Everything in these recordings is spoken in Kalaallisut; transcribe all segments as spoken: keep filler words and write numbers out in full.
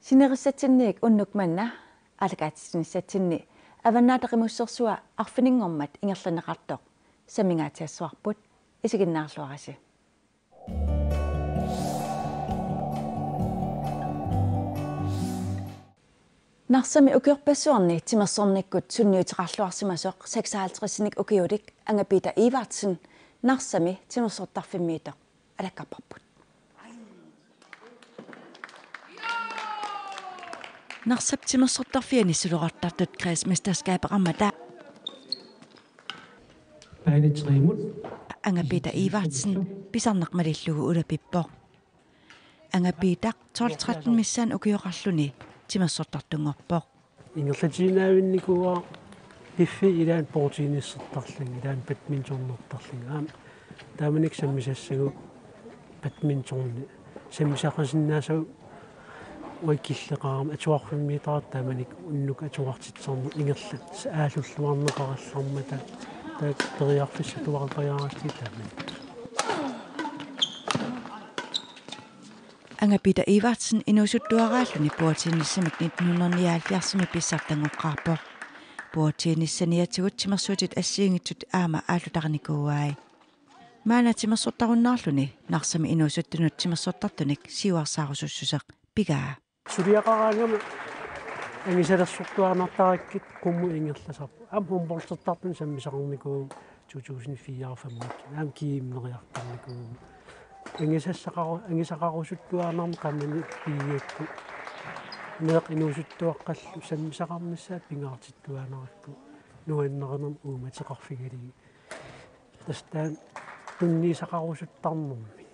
Sinerissatsinniit unnuk manna aallakaatitsinissatsinni Avannaata Qimussersua arfininngormat ingerlanneqartoq sammingaatsiassavarput, isiginnaarluarisi. Narsami ukiorpassuarni timersornikkut sunniuteqarluarsimasoq seksoghalvtredsinik ukiulik Anga-Peter Ivertsen Narsami timersortarfimmiittoq alakkarparput. Narsap timersortarfiani suloqartartut kredsmesterskabeqarmata Baanitrimut. Anga-Peter Ivertsen pisarnaq malillugu ulapippoq. Anga-Peter tolv tretten missaani ukioqarluni timersortartunngorpoq. Ingerlatiinnavinnikuuara piffissap ilaani bordtennisertarlunga, ilaani badmintonertarlunga. Aamma taamanikkut sammisassagut badmintoni. Sammisaqarsinnaasagut uagut killeqarama atuarfimmiittarput taamanikkut unnuk atuartitsisarneq ingerlaannaq aallulluarneqarallarmata, taakku periarfissatuarpajaaratsigit taamani. Anga-Peter Ivertsen inuusuttuaraalluni bordtennisimik nitten hundrede nioghalvfjerdsimi pissartanngoqqaarpoq. Bordtennis saniatigut timersuutit assigiinngitsut aamma aallutarinikuuai. Maanna timersortarunnaarluni Narsami inuusuttunut timersortartunik siuarsaarusussuseq pigaa. Suliaqaraangama angisalersortuaannartarakkit qummut ingerlasarput. Aamma håndboldertartunik sammisaqarnikuuvugut to tusind fire-fem. Aamma G M-neriartarnikuuvugut. Angisassaqaru-, angisaqarusuttuaannarmat qamani piiakku. Meeqqat inuusuttuaqqallu sammisaqarnissaat pingaartittuaannarakku. Nuannarinermik uummateqarfigalugit. Tassa taanna tunniussaqarusuttarnermik.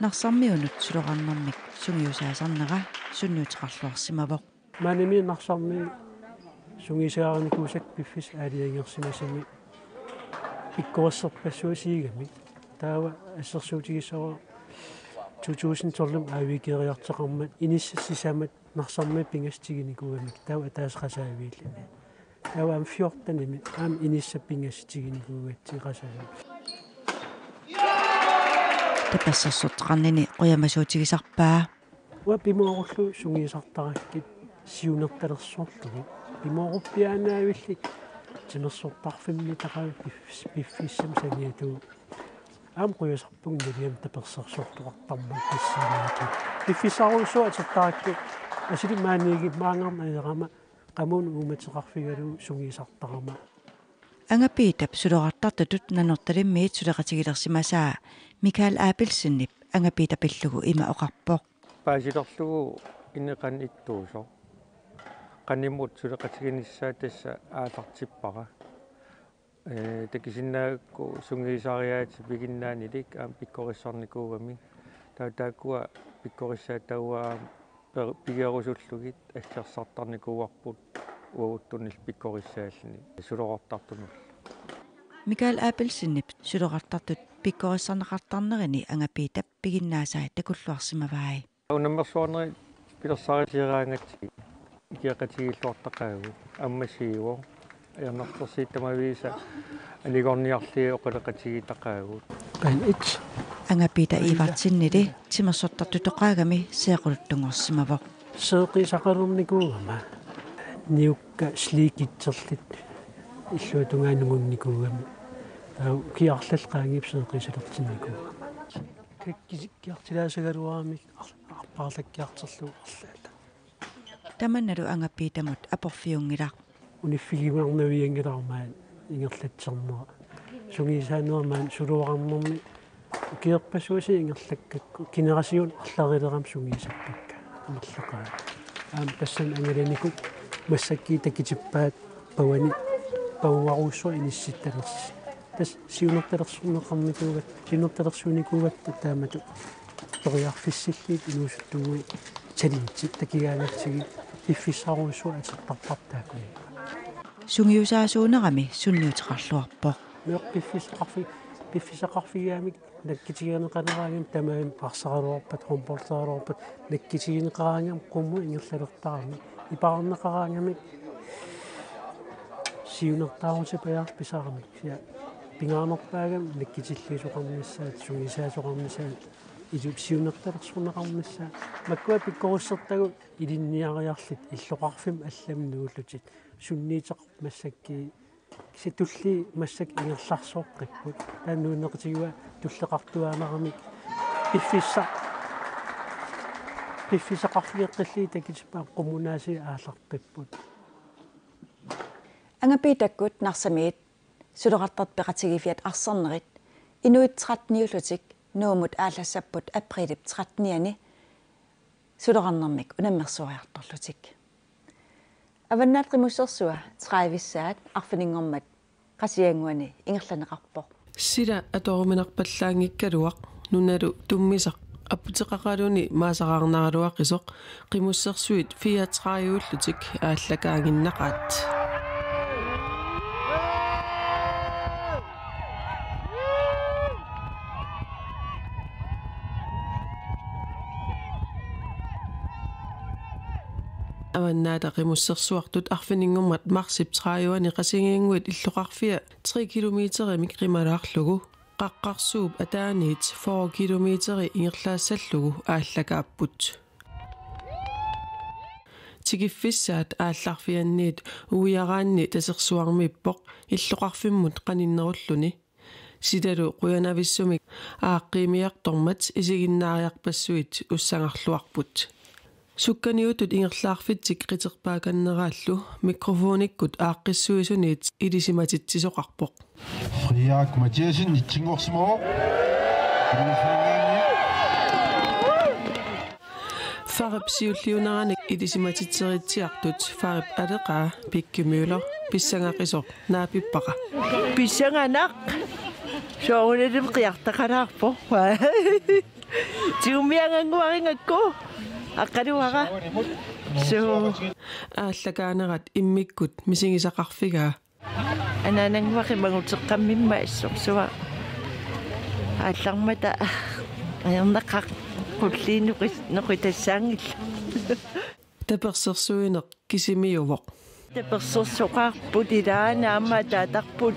Narsarmiunut suloqarnermik sungiusaasarnera sunniuteqarluarsimavoq. Maanimi Narsarmi sungiusaarinikuusakka piffissap aalajangersimasumi pikkorissorpassuit assigigamik. Taava assersuutigissavara to tusind tolv-imi A V G-riartoqarmat inissat sisamat Narsarmiut pingasut tigunikuugamik, taava ataaseq Qasaaviilluni. Taava aamma fjortenimi aamma inissat pingasut tigunikuugatsigit Qasaaviit. Tapersersortaqarnini qujamasuutigisarpaa. Uanga pimoorullugu sungiusartarakkit siunertalersorlugit. Pimooruppiaannaavillit timersortarfimmiittoqaruit piffis-, piffissami saniatigut. Aamma qujasarpunga naliami tapersersortoqartarmat assigiinngitsunik. Piffissarujussuaq atortarakku asuli maaniigimaangaarmat ajorama qamuuna uummateqarfigalugu sungiusartarama. Anga-Peterip suloqartartutut Nanortalimmiit suleqatigilersimasaa Mikael Abelsenip Anga-Peter pillugu ima oqarpoq. Paasilerlugu ineqan ittuusoq. Qanimut suleqatiginissaa tassa aallartippara. Ee, takusinnaagakku sungiusariaaseq piginnaanilik aamma pikkorissarnikuugami. Taava taakkua pikkorissaat taava aamma per-, pigerusullugit aggersartarnikuuarput uaguttunnillu pikkorissaalluni suloqartartunullu. Mikael Abelsenip suloqartartut pikkorissarneqartarnerini Anga-Peterip piginnaasai takulluarsimavai. Unammersuarnerit pilersaarusiaraangatsigit ikioqatigiilluartaqaagut, ammasiivoq. Ajornartorsiut tamaviisa anigorniarlugit oqaloqatigiittaqaagut. Qan et. Anga-Peter Ivertsenili timersortartutoqaagami seequluttunngorsimavoq. Seeqisaqalernikuugama niukka slikitserlutik illuatungaa nungunnikuugami. Taava ukiaq arlallit qaangiupput seeqisalertinnikuugama. Kakkis-, kiartilaassagaluaramik ar-, arpaarlakkiartorlugu arlaata. Tamannalu Anga-Petermut aporfiunngilaq. Uniffigiuarnavianngilarmat ingerlatsernera. Sungiusaanermat suluarnermi ukiorpassuit ingerlakkakku generation arlarilerama sungiusappakka. Amerlaqaat. Aamma tassani angalanikuuvoq massakkut takutippaat pavani pavuarujussuaq inissittalersi. Tassa siunertalersorneqarnikuugatta, siunertalersuunikuugatta taamatut periarfissillugu inuusuttunnguit challenge takugaangatsigit piffissarujussuaq atortarpara taakku. Sungiusaasuunerami sunniuteqarluarpoq. Meeqqat piffissaqarfi-, piffissaqarfigigamik nakkutigineqaraangamik tamarmik arsaraluarpat, håndbolderaluarpat, nakkutigineqaraangamik qummut ingerlalertaramik, ipaarneqaraangamik siunertaarutipajaarlutik pisaramik. Kisianni pingaarnerpaagami nakkutilliisoqarnissaat, sungiusaasoqarnissaat, Ilu siunertalersorneqarnissaa. Makkua pikkorissortagut ilinniariarlutik illoqarfimmi allami nuullutik. Sunniuteqarpoq massakkut, kisianni tulliit massakkut ingerlaarsuupput. Taava nuunneqatigiiaat tulleqartuaaneramik piffissa-, piffissaqarfigeqqillugit takutippaat qummunaasiit aallartipput. Angapiitakkut Narsamiit suleqartartut peqatigiiffiat arsernerit inuit tretteniullutik Nuummut aallassapput aprilip trettenianni suleqarnermik unammersuariartorlutik. Avannaata Qimussersua tredivissaat arfininngormat Qasigiannguani ingerlanneqarpoq. Sila atoruminarpallaanngikkaluaq nunalu tummisaq aputeqaqaluni maasaraarnaraluaqisoq Qimussersuit fireogtrediveullutik aallakaaginnaqaat. Avannaata Qimussersuartut arfininngormat marsip tredivianni Qasigiannguit illoqarfia tre kilometerimik qimalaarlugu, Qaqqarsuup ataaniit fyrre kilometeri ingerlaassallugu aallakaapput. Tikiffissaat aallarfianniit uiaraanni tasersuarmiippoq illoqarfimmut qaninnerulluni. Silalu qujanavissumik aaqqiimiartormat isiginnaariarpassuit ussangarluarput. Sukkaniuttut ingerlaarfitsik qiterpaakanneraallu mikrofonikkut aaqqissuisuniit ilisimatitsisoqarpoq. Frederik Mathiassen, itsinngorsimavoq. Farip siulliuneranik ilisimatitseritsiartut Farip aleqaa Pikki Møller pissangaqisoq naapippara. Pissanganaq. Soorunalimi qiartaqalaarpoq. Tigummiaannguarigakku. Aqqaluara. Suu. Aallakaanerat immikkut misigisaqarfigaa. Anaanannguaq imaguteqqammimma assorsuaq. Aallarmata ajornaqaaq qulliit noqi-, noqitassaanngillat. Tapersersuineq kisimiuvoq. Tapersersoqarput ilaana aamma ataatarput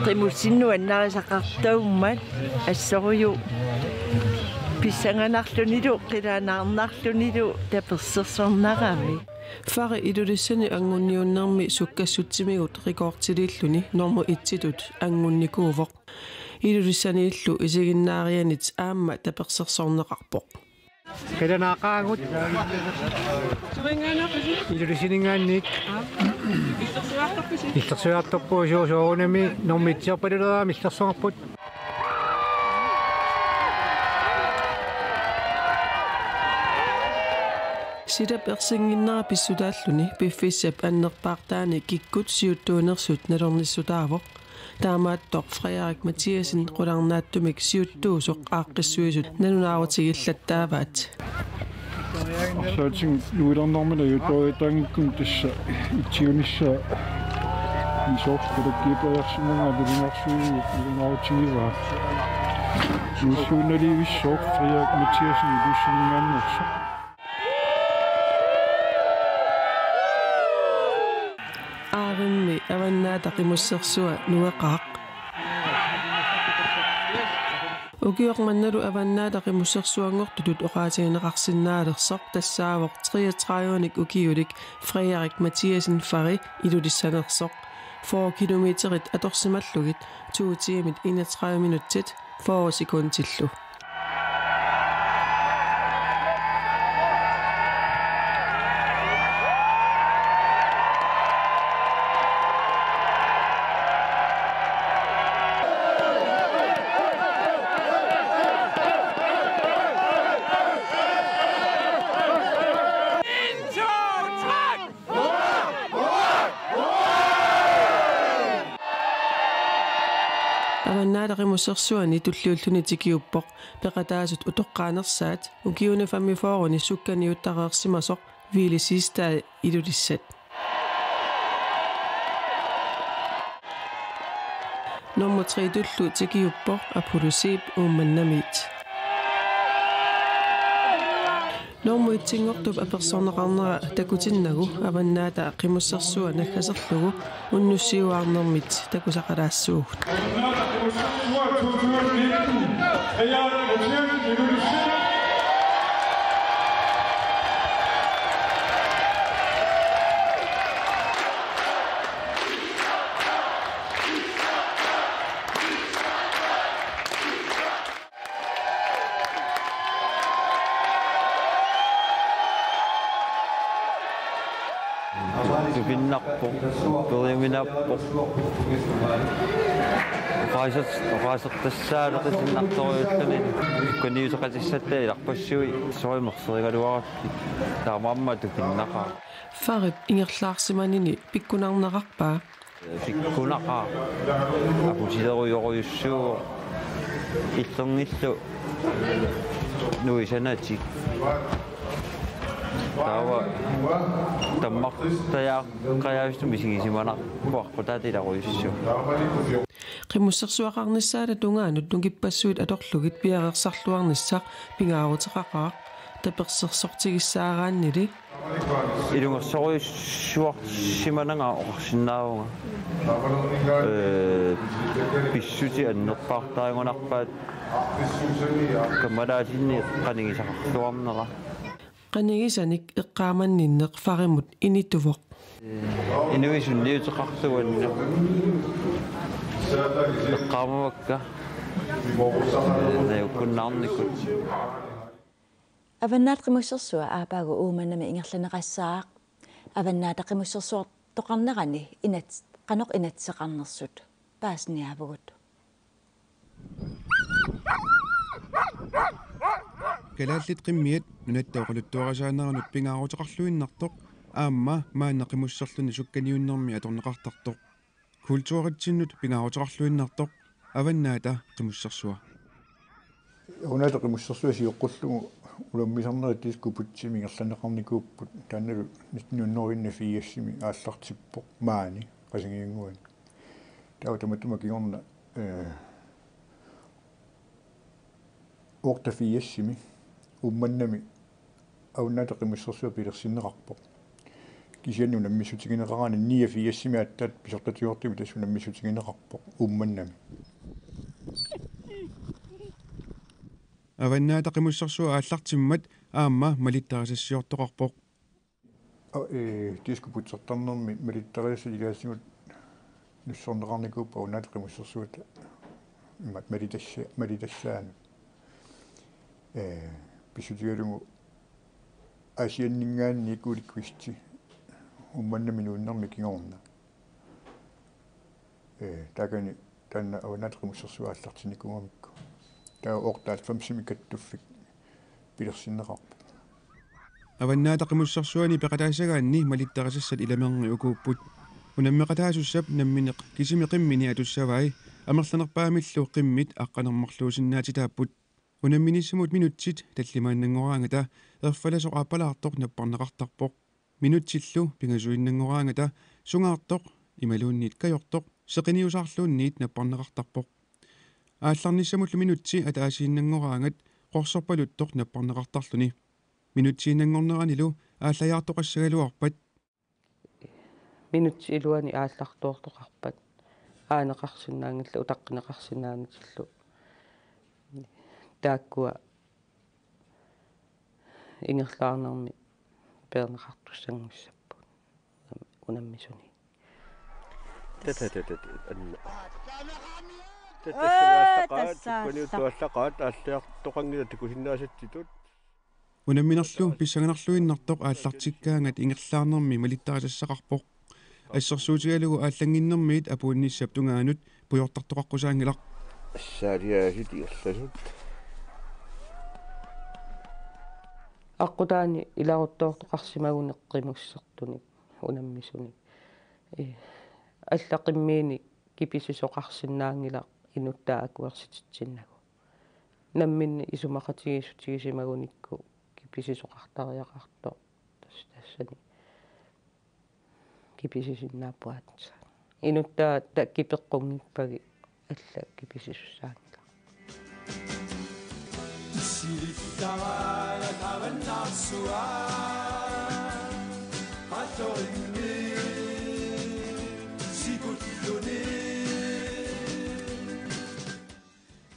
qimussinnuannarisaqartarmat assorujuk pissanganarlunilu qilaanaarnarlunilu tapersersornarami. Fari Ilulissani angunniunnermi sukkassutsimigut rekordiliilluni normu ettitut angunnikuuvoq. Ilulissaniillu isiginnaarianit aamma tapersersorneqarpoq. Qilanaaqaagut. Ilulissaninngaanniit. Illersuiartorpugut suu soorunami normu ettiorpaluleraangamik illersorput. Silap ersinnginnera pissutaalluni piffissap annerpaartaani kikkut siuttuunersut nalornissutaavoq. Taamaattoq Frederik Mathiassen qularnaatsumik siuttuusoq aaqqissuisut nalunaarutigilaattaavaat. Arsaatinngilaq nuilernermini ajutoorutaanngikkunik tassa ittiunissaa isoq qulakkiiperiarsimangaa nalunaarutigivaa. Nuussuunnalivissoq Frederik Mathiassen Ilulissaninngaanneersoq. Aarimmi Avannaata Qimussersua nueqaaq. Ukioq mannalu Avannaata Qimussersuanngortutut oqaatigineqarsinnaalersoq tassaavoq treogtredivenik ukiulik Frederik Mathiassen Fari Ilulissanersoq. Fyrre kilometerit atorsimallugit to tiimit enogtredive minutsit fyrre sekundillu. Avannaata Qimussersuani tulliulluni tikiuppoq peqataasut utoqqaanersaat ukiuni femogfyrreni sukkaniuttareersimasoq Ville Siegstad Ilulissat. Nummer tre-tullu tikiuppoq Apollo Zeeb Uummannamiit. Nummer et-inngortup apersorneqarnera takutinnagu Avannaata Qimussersua naggaserlugu unnussiuaarnermit takusaqalaassuugut. Avannaata Qimussersua to tusind nitten, Frederik Mathiassen, Ilulissat. Tupinnarpoq, periuminaappoq. Oqaaser-, oqaasertassaaleqisinnartorujulluni. Sukkaniuteqatissatta ilarpassui sorumerserigaluarakkit. Taamaammat tupinnaqaaq. Farip ingerlaarsimanini pikkunarnerarpaa. Pikkunaqaaq. Aputilerujorujussuuvoq. Illernillu nuisanatik. Taava tammartajaqqajaavissut misigisimanarpoq aqqutaata ilarujussuaq. Qimussersuaqarnissaata tungaanut nukippassuit atorlugit piareersarluarnissaq pingaaruteqaqaaq tapersersortigissaaraannili. Ilungersorujussuarsimananga oqarsinnaavunga. Ee, pissutsit annerpaartaagunarpaat kammalaatinni qanigisaqarluarnera. Qanigisanik eqqaamanninneq farimut inituvoq. Inuit sunniuteqarluanni eqqaamavakka. Ee, najukkunnaarnikut. Avannaata Qimussersua aappaagu Uummannami ingerlanneqassaaq. Avannaata Qimussersuartoqarnerani inat-, qanoq inatsiseqarnersut paasiniaavugut. Kalaallit qimmiat nunatta oqaluttuarisaaneranut pingaaruteqarluinnartoq aamma maanna qimusserluni sukkaniunnermi atorneqartartoq. Kulturitsinnut pingaaruteqarluinnartoq Avannaata Qimussersua. Avannaata Qimussersua sioqqullugu unammisarnerit Disko Putsimi ingerlanneqarnikuupput, taannalu nitten hundrede og enogfirsimi aallartippoq maani Qasigiannguani. Taava tamatuma kingorna, ee, otteogfirsimi Uummannami Avannaata Qimussersua pilersinneqarpoq. Kisianni unammissutigineqaraanni niogfirsimi aatsaat pisortatigoortumik tassa unammissutigineqarpoq Uummannami. Avannaata Qimussersua aallartimmat aamma malittarisassiortoqarpoq. Aa, ee, Disko Putsertarnermi malittarisassat ilaatigut nussorneqarnikuupput Avannaata Qimussersuata imaat malitassa-, malitassaanut. Ee, pissutigalugu Aasianninngaanniit Ole Kvist Uummannami nuunnermi kingorna. Ee, taakani taanna Avannaata Qimussersua aallartinnikuugamikku. Taava otteoghalvfemsimi kattuffik pilersinneqarpoq. Avannaata Qimussersuani peqataassagaanni malittarisassat ilamerni ukuupput. Unammeqataasussap nammineq kisimi qimmini atussavai amerlanerpaamillu qimmit aqqaneq-marluusinnaatitaapput. Unamminissamut minutsit tallimaannanngoraangata erfalasoq aappalaartoq napparneqartarpoq. Minutsillu pingasuinnanngoraangata sungaartoq imaluunniit kajortoq seqiniusaarluunniit napparneqartarpoq. Aallarnissamullu minutsi ataasiinnanngoraangat qorsorpaluttoq napparneqartarluni. Minutsiinnanngorneranilu aallajaartoqassagaluarpat. Minutsit iluanni aallartoortoqarpat. Aaneqarsinnaanngillat, utaqqineqarsinnaanatillu. Taakkua ingerlaarnermi peerneqartussanngussapput unammisuni. Tata, tata, tata, anna. Tata, ee, tassa aallaqaat, tassa sukkaniuttoq aallaqaat, aallartoqanngilaq takusinnaasatsitut. Unamminerlu pissanganarluinnartoq aallartikkaangat ingerlaarnermi malittarisassaqarpoq. Assersuutigalugu aallannginnermiit apuunnissap tungaanut pujortartoqaqqusaanngilaq. Assaaliaasit ingerlasut. Aqqutaani ilaruttoortoqarsimagunik qimussertunik unammisunik. Ee, alla qimmiini kipisisoqarsinnaanngilaq inuttaa akuersititsinnagu. Namminneq isumaqatigiissutigisimagunikku kipisisoqartariaqartoq. Tas-, tassani kipisisinnaapput aatsaat. Inuttaa ta-, kipeqqunngippagit alla kipisisussaanngilaq.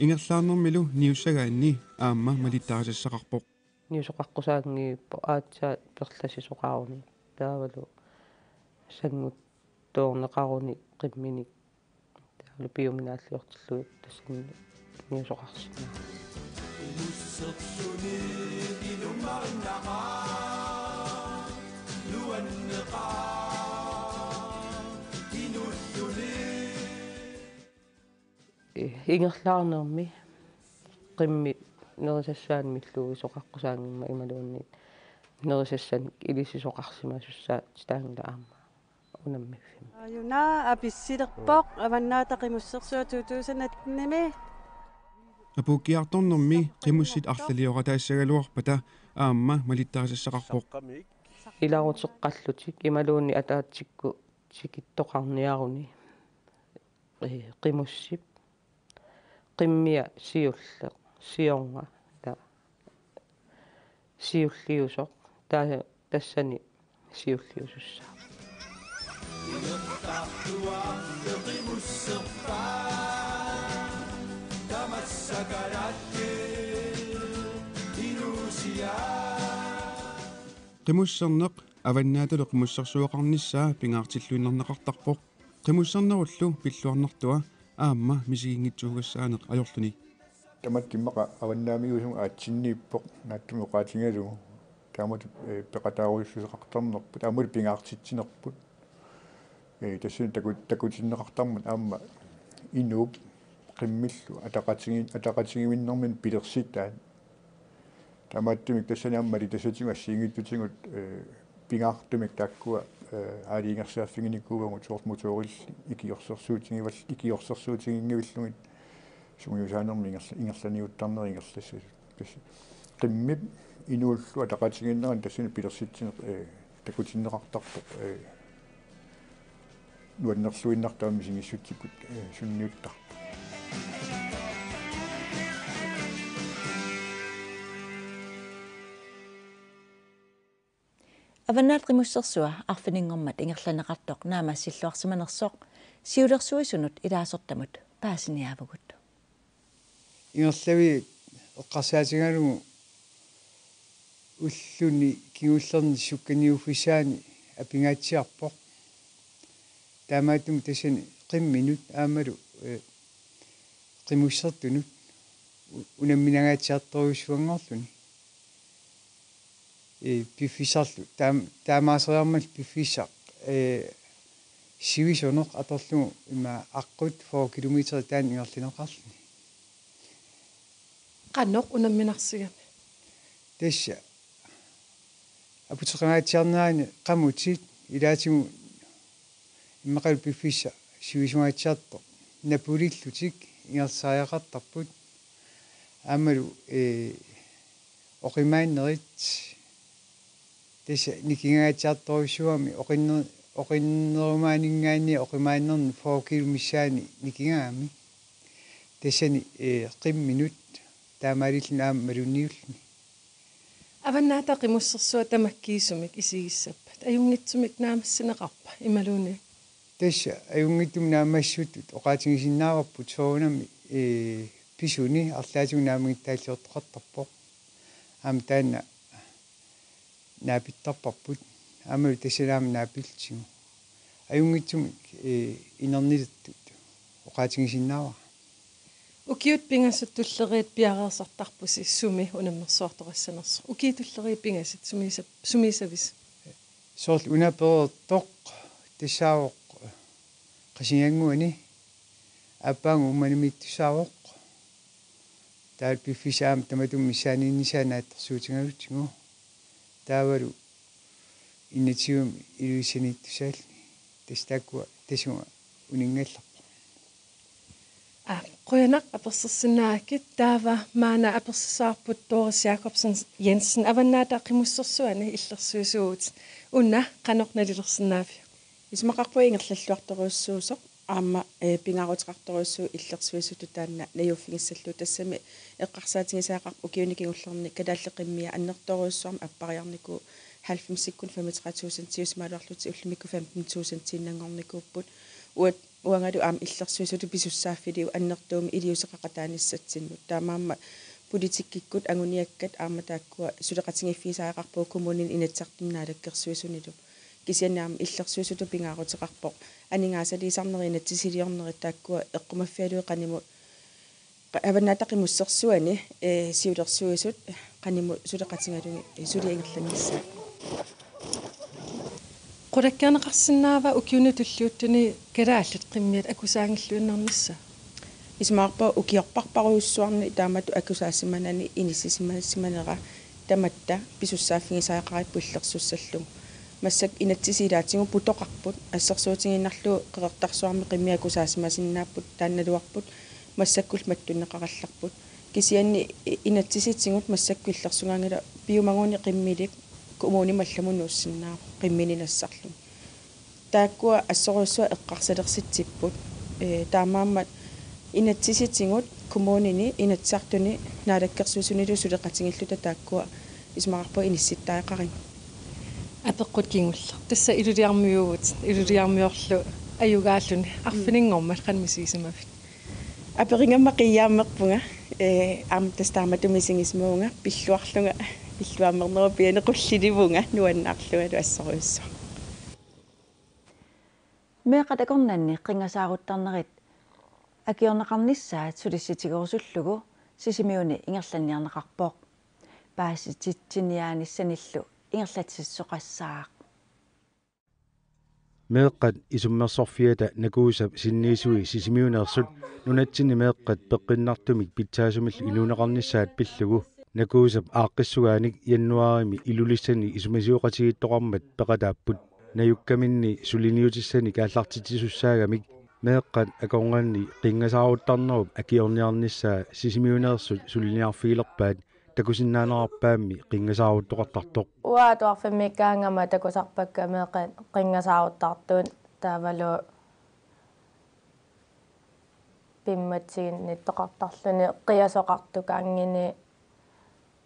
Ingerlaarnermilu niussagaanni aamma malittarisassaqarpoq. Niusoqaqqusaanngippoq aatsaat perlasisoqaruni. Taavalu sannguttoorneqaruni qimminik. Taavalu piuminaalliortillugit tassani niusoqarsinnaa. ingerlaarnermi qimmit nerisassaannik millugisoqaqqusaanngimmat imaluunniit nerisassanik ilissisoqarsimasussaatitaanngilaq aamma unammiffimmi. Aajuna apissilerpoq Avannaata Qimussersua to tusind atten-imi. Apuukkiartornermi qimussit arlalioqataassagaluarpata aamma malittarisassaqarpoq. Ilaruteqqallutik imaluunniit ataatsikkut tikittoqarniaruni, ee, qimussip qimmia siulleq, siorna, ta-, siulliusoq, ta-, tassani siulliusussaavoq. Qimusserneq Avannaatalu qimussersuaqarnissaa pingaartilluinnarneqartarpoq. Qimussernerullu pilluarnartua aamma misiginngitsuugassaaneq ajorluni. Tamatta immaqa avannaamiuusugut aatsinniippoq naatsumik oqaatigalugu. Taamatut, ee, peqataarujussuseqartarnerput, aammalu pingaartitsinerput. Ee, tassani taku-, takutinneqartarmat aamma inuup qimmillu ataqatigi-, ataqatigiinnermini pilersitaat. Taamaattumik tassani aamma malittassatigut assigiinngitsutigut, ee, pingaartumik taakkua, ee, aalajangersaaffiginikuuagut soorlu motorilli ikiorsersuutigival-, ikiorsersuutiginngivillugit sungiusaanermi ingerla-, ingerlaniuttarnerit ingerlassasut. Tassa qimmip inuullu ataqatigiinnerani tassani pilersitsineq, ee, takutinneqartarpoq, ee, nuannerluinnartoq aamma misigissutsikkut, ee, sunniuttartoq. Avannaata Qimussersua arfininngormat ingerlanneqartoq naammassilluarsimanersoq siulersuisunut ilaasortamut paasiniaavugut. Ingerlavik eqqarsaatigalugu ulluni kingullerni sukkaniuffissaani apingaatsiarpoq. Taamaattumik tassani qimminut aammalu, ee, qimussertunut u-, unamminangaatsiartorujussuanngorluni. Ee, piffissarlu taam-, taamaaseriarmat piffissaq, ee, sivisuneq atorlugu ima aqqut fyrre kilometer taanna ingerlanneqarluni. Qanoq unamminarsigami? Tassa aputeqangaatsiarnerani qamutit ilaatigut immaqalu piffissaq sivisungaatsiartoq napulillutik ingerlasariaqartarput. Aammalu, ee, oqimaannerit tassa nikingangaatsiartorujussuugami oqinner-, oqinnerumaaninngaanniit oqimaannerni fyrre kilo missaani nikingagami. Tassani, ee, qimminut taamaalilluni aamma malunniulluni. Avannaata Qimussersua tamakkiisumik isigissappat ajunngitsumik naammassineqarpa imaluunniit? Tassa ajunngitsumik naammassisutut oqaatigisinnaavarput soorunami, ee, pisuni arlaatigut naammagittaalliortoqartarpoq. Aamma taanna naapittarparput. Aammalu tassani aamma naapillutigu. Ajunngitsumik, ee, inernilertut oqaatigisinnaavara. Ukiut pingasut tulleriit piareersartarpusi sumi unammersuartoqassanersoq. Ukiut tulleriit pingasut sumiisa-, sumiisavisi? Soorlu una pereertoq tassaavoq Qasigiannguani, aappaagu Uummannamiittussaavoq. Taava piffissaq aamma tamatuma missaaniinnissaa naatsorsuutigalutigu. Taavalu enogtyvemi Ilulissaniittussaalluni. Tassa taakkua tasuga uninngallarput. Aa, qujanaq apersersinnaagakkit. Taava maanna apersusaarput Doris Jakobsen Jensen, Avannaata Qimussersuani illersuisuuvutit. Una qanoq nalilersinnaaviuk? Isumaqarpunga ingerlalluartorujussuusoq aamma, ee, pingaaruteqartorujussuuvoq illersuisutut taanna najuuffigissallugu, tassami eqqarsaatigisagaqarpoq ukiuni kingullerni kalaallit qimmia annertoorujussuarmik appariarnikuuvoq, halvfemsikkut femogtredive tusindiusimagaluarlutik ullumikkut femten tusindiinnanngornikuupput. Uat-, uangalu aamma illersuisutut pisussaaffiliuk annertuumik iliuuseqaqataanissatsinnut. Taamaammat politikkikkut anguniakkat aamma taakkua suleqatigiiffigisariaqarpagut kommunini, Inatsisartuni Naalakkersuisunilu. Kisianni aamma illersuisutut pingaaruteqarpoq aningaasaliisarnerit, inatsisiliornerit taakkua eqqumaffigalugit qanimut qa-, Avannaata Qimussersuani, ee, siulersuisut qanimut suleqatigalugit, ee, suli ingerlannissaat. Qulakkeerneqarsinnaava ukiuni tulliuttuni kalaallit qimmiat akusaanngilluinnarnissaa? Isumaqarpunga ukiorparparujussuarni taamatut akusaasimanani inissisimasimanera tamatta pisussaaffigisariaqarpoq illersussallugu. Massakkut inatsisit ilaatigut putoqarput, assersuutigiinnarlugu Qeqertarsuarmi qimmit akusaasimasinnaasut taannaluarput, massakkullu mattunneqarallarput. Kisianni i-, inatsisitigut massakkut illersugaanngilaq piumaguni qimmilik kommunimut allamut nuussinnaavoq qimmini nassarluni. Taakkua assorujussuaq eqqarsalersitsipput. Ee, taamaammat inatsisitigut kommunini, Inatsisartuni, Naalakkersuisunilu suleqatigiilluta taakkua isumaqarpunga inissittariaqarigut. Apeqqut kingulleq. Tassa Ilulissarmiuuvugut, Ilulissarmiorlu ajugaalluni. Arfininngormat qanoq misigisimavit? Aperigama qiiaammerpunga, ee, aamma tassa taamatut misigisimavunga, pilluarlunga, pilluaammernerup piani qullilivunga, nuannaarlungalu assorujussuaq. Meeqqat akornanni qinngasaaruttarnerit akiorneqarnissaat sulissutigerusullugu Sisimiuni ingerlanniarneqarpoq. Paasititsiniaanissanillu ingerlatsisoqassaaq. Meeqqat isummersorfiata Nakuusap sinniisui Sisimiuneersut nunatsinni meeqqat peqqinnartumik pitsaasumillu inuuneqarnissaat pillugu Nakuusap aaqqissugaanik januaarimi Ilulissani isumasioqatigiittoqarmat peqataapput. Najukkaminni suliniutissanik aallartitsisussaagami meeqqat akornanni qinngasaaruttarnerup akiorniarnissaa Sisimiuneersut suliniarfigilerpaat takusinnaanerarpaammi qinngasaaruttoqartartoq. Uanga atuarfimmiikkaangama takusarpakka meeqqat qinngasaaruttartut taavalu pimmatiginnittoqartarluni qiasoqartukaanngini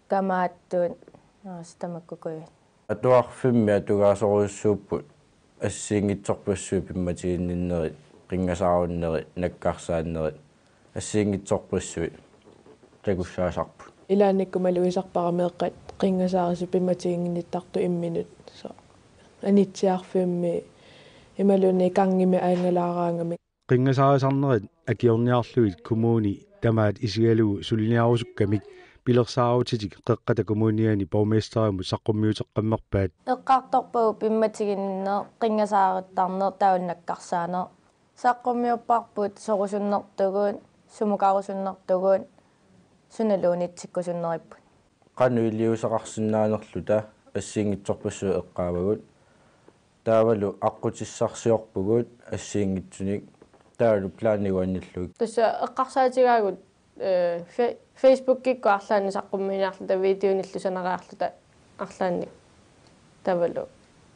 kamaattut, aa, tamakkukujuit. Atuarfimmi atugaasorujussuupput assigiinngitsorpassuit pimmatiginninnerit, qinngasaarunnerit, nakkarsaannerit, assigiinngitsorpassuit takussaasarput. Ilaannikkut malugisarpara meeqqat qinngasaarisut pimmatiginnittartut imminnut. So, anitsiarfimmi imaluunniit gangimi aangalaaraangami. Qinngasaarisarnerit akiorniarlugit kommuni tamaat isigalugu suliniarusukkamik pilersaarutitik Qeqqata Kommuniani borgmesterimut saqqummiuteqqammerpaat. Eqqartorpagut pimmatiginninneq, qinngasaaruttarneq taavalu nakkarsaaneq. Saqqummiupparput sorusunnertugut, sumukarusunnertugut, sunaluunniit tikkusunneripput. Qanoq iliuuseqarsinnaanerluta assigiinngitsorpassuit eqqaavagut. Taavalu aqqutissarsiorpugut assigiinngitsunik. Taavalu plaani uannillugit. Tassa eqqarsaatigaagut, ee, fe-, Facebookikkut arlaannik saqqummiiniarluta videonillu sanariarluta arlaannik taavalu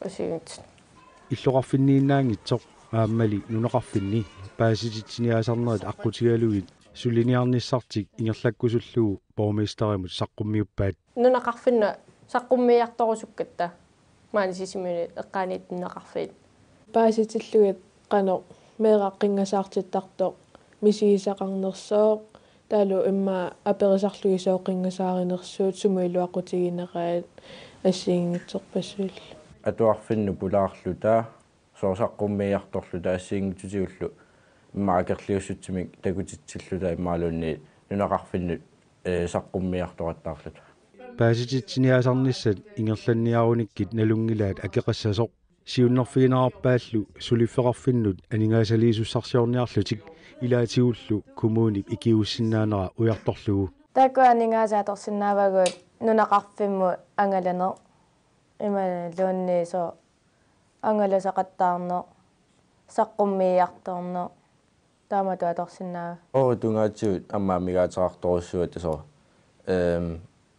assigiinngitsunik. Illoqarfinniinnaanngitsoq aammali nunaqarfinni paasititsiniaasarnerit aqqutigalugit suliniarnissartik ingerlakkusullugu borgmesterimut saqqummiuppaat. Nunaqarfinnut saqqummiiartorusukkatta maani Sisimiuni eqqaaniit nunaqarfiit. Paasitillugit qanoq meeraq qinngasaartittartoq misigisaqarnersoq, taavalu immaqa aperisarlugit sooq qinngasaarinersuut, sumut iluaqutigineqaat assigiinngitsorpassuillu. Atuarfinnut pulaarluta, sooq saqqummiiartorluta assigiinngitsutigullu immaqa akerliussutsimik takutitsilluta imaluunniit nunaqarfinnut, ee, saqqummiiartoqattaarluta. Paasititsiniaasarnissat ingerlanniarunikkit nalunngilaat akeqassasoq. Siunnerfiginerarpaallu suliffeqarfinnut aningaasaliisussarsiorniarlutik ilaatigullu kommunip ikiuussinnaanera ujartorlugu. Taakku aningaasat atorsinnaavagut nunaqarfimmut angalaneq, imaluunniit sooq angalasaqattaarneq, saqqummiiartorneq, taamatut atorsinnaavagut. Oorit tungaatigut aamma amigaateqartorujussuuaat sooq. Ehm,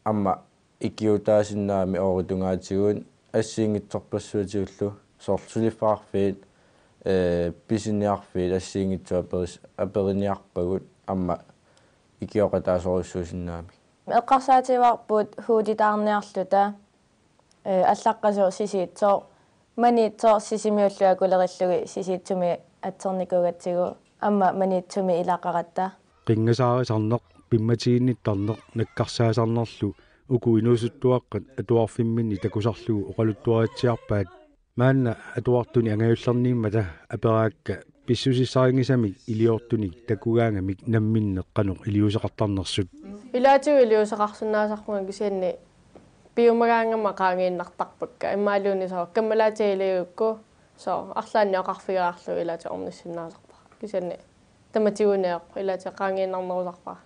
aamma ikiuutaasinnaammat oorit tungaatigut assigiinngitsorpassuatigullu soorlu suliffeqarfiit, ee, pisiniarfiit assigiinngitsut aperis-, aperiniarpagut aamma ikioqataasorujussuusinnaammat. Eqqarsaatigaarput huutitaarniarluta, ee, allaqqasoq Sisiitsoq, Maniitsoq Sisimiullu akulerillugit Sisiitsumi atsernikuugatsigu aamma Maniitsumi ilaqaratta. Qinngasaarisarneq, pimmatiginnittarneq, nakkarsaasarnerlu uku inuusuttuaqqat atuarfimminni takusarlugu oqaluttuaritsiarpaat. Maanna atuartuni angajullerniimmata aperaakka pissusissarinngisamik iliortunik takugaangamik namminneq qanoq iliuuseqartarnersut. Ilaatigut iliuuseqarsinnaasarpunga kisianni piumagaangama qaangiinnartarpakka. Imaluunniit sooq kammalaatigilerukku sooq arlaannik oqarfigaarlugu ilaatigut ornissinnaasarpara. Kisianni Tamatigut una ajorpara, ilaatigut qaangiinnarnerusarpara.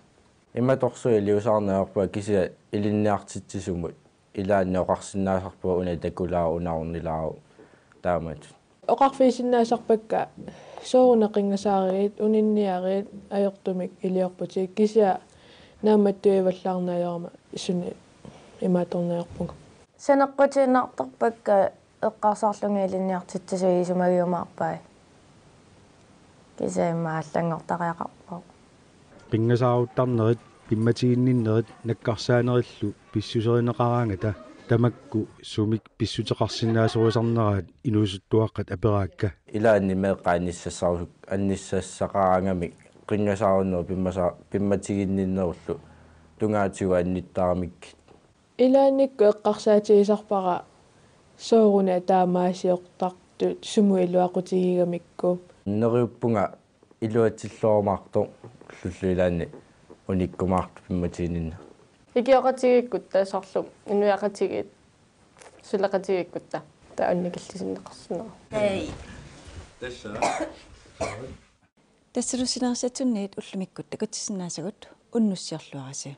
Imatorsuaq iliuusaarneq ajorpunga kisianni ilinniartitsisumut. Ilaanni oqarsinnaasarpunga una takulaavoq, una ornilaavoq taamatut. Oqarfigisinnaasarpakka sooruna qinngasaarigit, uninniarigit, ajortumik iliorputit, kisianni naammattuivallaarneq ajorama suna imaattorneq ajorpunga. Saneqqutiinnartarpakka eqqarsarlunga ilinniartitsisui isumagiumaarpai. Kisianni immaqa allanngortariaqarpoq. Qinngasaaruttarnerit, pimmatiginninnerit nakkarsaanerillu pissuserineqaraangata tamakku sumik pissuteqarsinnaasorusarneraat inuusuttuaqqat aperaakka. Ilaanni meeqqat annissassarusuk-, annissassaqaraangamik qinngasaarunnerit pimmasa-, pimmatiginninnerullu tungaatigut annittaramik. Ilaannikkut eqqarsaatigisarpara sooruna taamaasiortartut sumut iluaqutigigamikku. Neriuppunga iluatsilluarumaartoq, sullu ilaanni unikkumaartoq pimmatiginninneq. Ikioqatigiikkutta soorlu inuiaqatigiit, suleqatigiikkutta. Taava annikillisinneqarsinnaavoq. Hej. Tassa. Tassalu Sinerissatsinniit ullumikkut takutsisinnaasavut unnussiorluarisi.